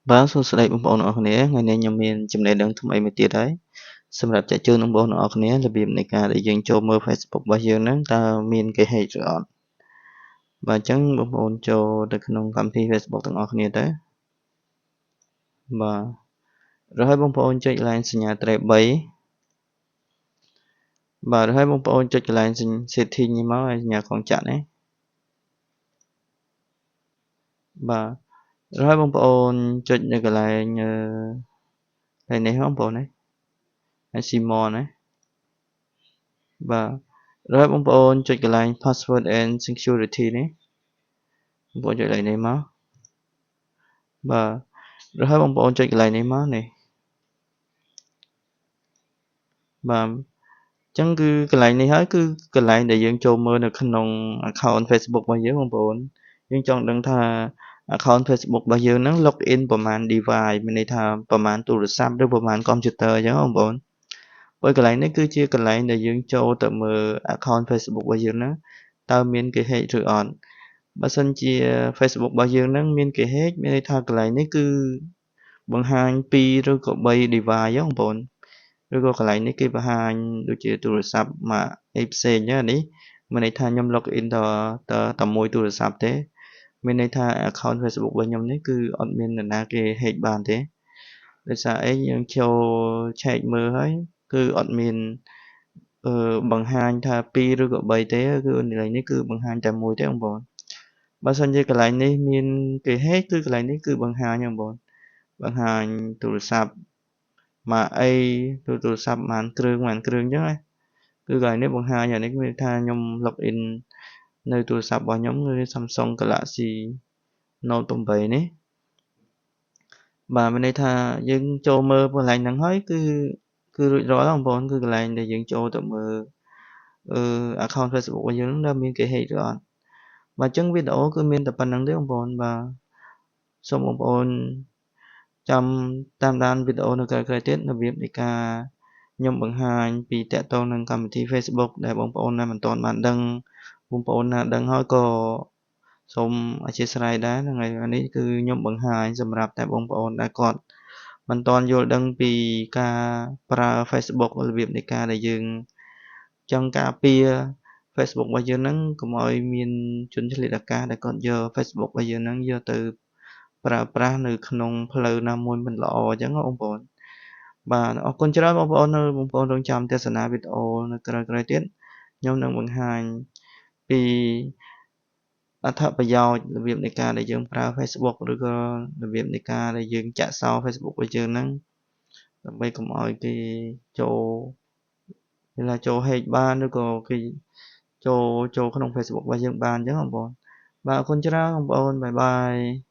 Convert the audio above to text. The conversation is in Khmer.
បាទសួស្តីបងប្អូនអរគ្នាថ្ងៃនេះខ្ញុំមានចំណេះដឹងថ្មីមួយទៀតហើយសម្រាប់ចែកជូនបងប្អូនអរគ្នារបៀបនៃការដែលយើងចូលមើល Facebook របស់យើងហ្នឹងតើមានគេ hack ឬអត់បាទអញ្ចឹងបងប្អូនចូលទៅក្នុងកម្មវិធី Facebook ទាំងអស់គ្នាទៅបាទរហូតបងប្អូនចុច line សញ្ញាត្រេ3បាទរហូតបងប្អូនចុចកន្លែង setting នេះមកហើយសញ្ញាកងចាក់នេះបាទរហូតបងប្អូនចុចនៅកន្លែងហើយនេះបងប្អូនណាហើយ Simon ណាបាទរហូតបងប្អូនចុចកន្លែង password and security នេះបងប្អូនចុចកន្លែងនេះមកបាទរហូតបងប្អូនចុចកន្លែងនេះមកនេះបាទអញ្ចឹងគឺកន្លែងនេះហើយគឺកន្លែងដែលយើងចូលមើលនៅក្នុង account Facebook របស់យើងបងប្អូនយើងចង់ដឹងថា account Facebook របស់យើងហ្នឹង log in ប្រមាណ device មានន័យថាប្រមាណទូរស័ព្ទឬប្រមាណ computer អញ្ចឹងបងប្អូនព្រោះកន្លែងនេះគឺជាកន្លែងដែលយើងចូលទៅមើល account Facebook របស់យើងហ្នឹងតើមានគេ hack ឬអត់បើសិនជា Facebook របស់យើងហ្នឹងមានគេ hack មានន័យថាកន្លែងនេះគឺបង្ហាញ2ឬក៏3 device បងប្អូនឬក៏កន្លែងនេះគេបង្ហាញដូចជាទូរស័ព្ទមកអីផ្សេងហ្នឹងនេះមានន័យថាខ្ញុំ log in តមួយទូរស័ព្ទទេមានន័យថា account Facebook របស់ខ្ញុំនេះគឺអត់មាននរណាគេ hack បានទេដោយសារអីយើងចូលឆែកមើលហើយគឺអត់មានបង្ហាញថា2ឬក៏3ទេគឺកន្លែងនេះគឺបង្ហាញតែមួយទេបងប្អូនបើសិនជាកន្លែងនេះមានគេ hack គឺកន្លែងនេះគឺបង្ហាញបងប្អូនបង្ហាញទូរស័ព្ទមកអីទូរស័ព្ទបានគ្រឿងបានគ្រឿងអញ្ចឹងណាគឺកន្លែងនេះបង្ហាញអានេះគឺថាខ្ញុំ log in នៅទូរស័ព្ទរបស់ខ្ញុំគឺ Samsung Galaxy Note 8នេះបាទមានន័យថាយើងចូលមើលកន្លែងហ្នឹងហើយគឺរួចរាល់បងប្អូនគឺកន្លែងដែលយើងចូលទៅមើល account Facebook របស់យើងហ្នឹងមានគេ hack ឬអត់បាទអញ្ចឹងវីដេអូគឺមានតែប៉ុណ្្នឹងទេបងប្អូនបាទសូមបងប្អូនចាំតាមដានវីដេអូនៅក្រោយៗទៀតរបៀបនៃការខ្ញុំបង្ហាញពីតាក់ទងនឹងកម្មវិធី Facebook ដែលបងប្អូនដែលមិនទាន់បានដឹងបងប្អូនណាដឹងហើយក៏សូមអធ្យាស្រ័យដែរហ្នឹងហើយនេះគឺខ្ញុំបង្ហាញសម្រាប់តែបងប្អូនដែលគាត់មិនទាន់យល់ដឹងពីការប្រើ Facebook របៀបនៃការដែលយើងចង់ការពារ Facebook របស់យើងហ្នឹងកុំឲ្យមានជនឆ្លៀតឱកាសដែលគាត់យក Facebook របស់យើងហ្នឹងយកទៅប្រើប្រាស់នៅក្នុងផ្លូវណាមួយមិនល្អអញ្ចឹងបងប្អូនបាទអរគុណច្រើនបងប្អូននៅបងប្អូនរងចាំទស្សនាវីដេអូនៅក្រោយៗទៀតខ្ញុំនឹងបង្ហាញពីអត្ថប្រយោជន៍របៀបនៃការដែលយើងប្រើ Facebook ឬក៏របៀបនៃការដែលយើងចាក់សោ Facebook របស់យើងហ្នឹងដើម្បីកុំឲ្យគេចូលគេថាចូល hack បានឬក៏គេចូលក្នុង Facebook របស់យើងបានអញ្ចឹងបងប្អូនបាទអរគុណច្រើនបងប្អូនបាយបាយ។